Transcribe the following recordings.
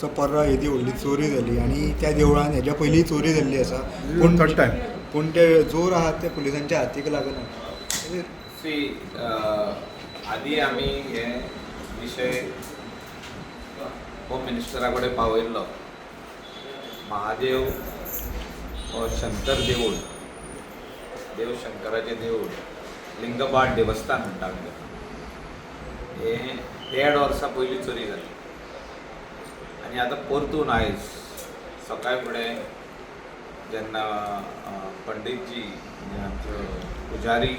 So पर्रा येदी व्हडली चोरी जाली आनी त्या देवळान हेज्या पयलीं चोरी जाल्ली आसा. पूण थर्ड टायम. पूण ते जोर आहात ते पुलिसांच्या हातीक लागना. सी, आदी आमी हे विशय होम मिनिस्टरा कडेन पावयल्लो. महादेव हो शंकर देवूळ, देव शंकराचें देवूळ, लिंगबाळ देवस्थान म्हणटा आमी ताका, हें 1.5 वर्सां पयलीं चोरी जाली आनी आतां परतून आयज सकाळ फुडें जेन्ना पंडीतजी म्हणजे आमचो पुजारी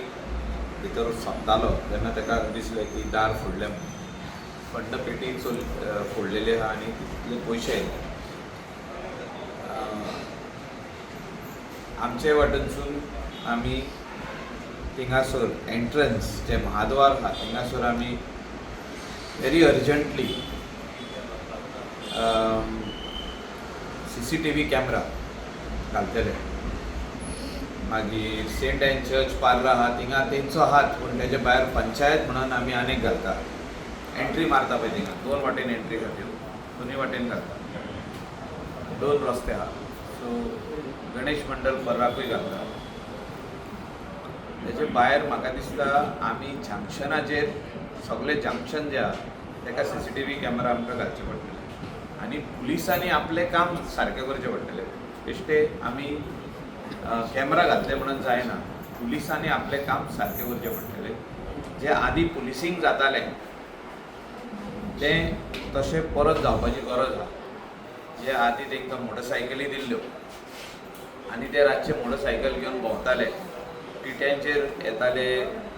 भितर सोंपतालो तेन्ना ताका दिसलें की दार फोडलें म्हणून. फंड पेटी चोरी फोडलेली आहा आनी तितले पयशे आयले. आमचे वाटेनसून आमी थिंगासर एंट्रन्स जें महाद्वार आहा थिंगासर आमी व्हेरी अर्जंटली सीसीटीव्ही कॅमरा घालतले. मागीर सेंट एन चर्च पार्रा आहा थिंगा तेंचो हात, पूण तेजे भायर पंचायत म्हणून आमी आनीक घालता. एंट्री मारता पळय थिंगा दोन वाटेन एंट्री खातीर दोनूय वाटेन घालता, दोन रस्ते आहा. सो गणेश मंडळ पर्राकूय घालता. तेजे भायर म्हाका दिसता आमी जंक्शनाचेर, सगळे जंक्शन जे आहा तेका सीसीटीव्ही कॅमेरा आमकां घालचे पडटले आनी पुलिसांनी आपलें काम सारकें करचें पडटलें. बेश्टे आमी कॅमेरा घातले म्हणून जायना, पुलिसांनी आपलें काम सारकें करचें पडटलें. जें आदीं पुलिसींग जातालें तें तशें परत जावपाची गरज आहा. जे आदीं तांकां मोटरसायकली दिल्ल्यो आनी ते रातचे मोटरसायकल घेवन भोंवताले, टिट्यांचेर येताले,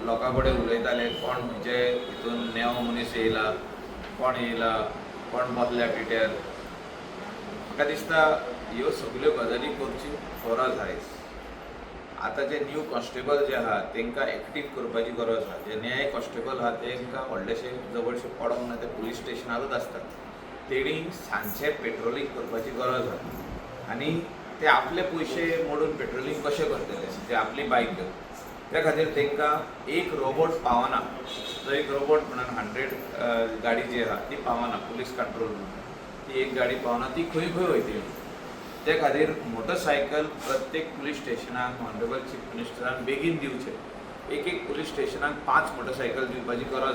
लोकां कडेन उलयताले, कोण खंयचे हितून नेवो मनीस येयला, कोण येयला, कोण बसल्या टिट्यार. म्हाका दिसता ह्यो सगल्यो गजाली करची गरज आयज. आतां जे न्यू कॉन्स्टेबल जे आहा तांकां एक्टीव करपाची गरज आहा. जे न्याय कॉन्स्टेबल आहा तांकां व्हडलेशे जवळशे पडोंक ना, ते पुलीस स्टेशनारूच आसतात. तेणी सांजचे पेट्रोलिंग करपाची गरज आहा आनी ते आपले पयशे मोडून पेट्रोलिंग कशें करतले जे आपली बायक घेवन? त्या खातीर तांकां एक रोबोट पावना. तो एक रोबोट म्हणून 100 गाडी जी आहा ती पावना. पुलीस कंट्रोल म्हणून ती एक गाडी पावना, ती खंय खंय वयतली? ते खातीर मोटरसायकल प्रत्येक पुलीस स्टेशनाक ऑनरेबल चीफ मिनिस्टरान बेगीन दिवचे. एक एक पुलीस स्टेशनाक पांच मोटरसायकल दिवपाची गरज आहा.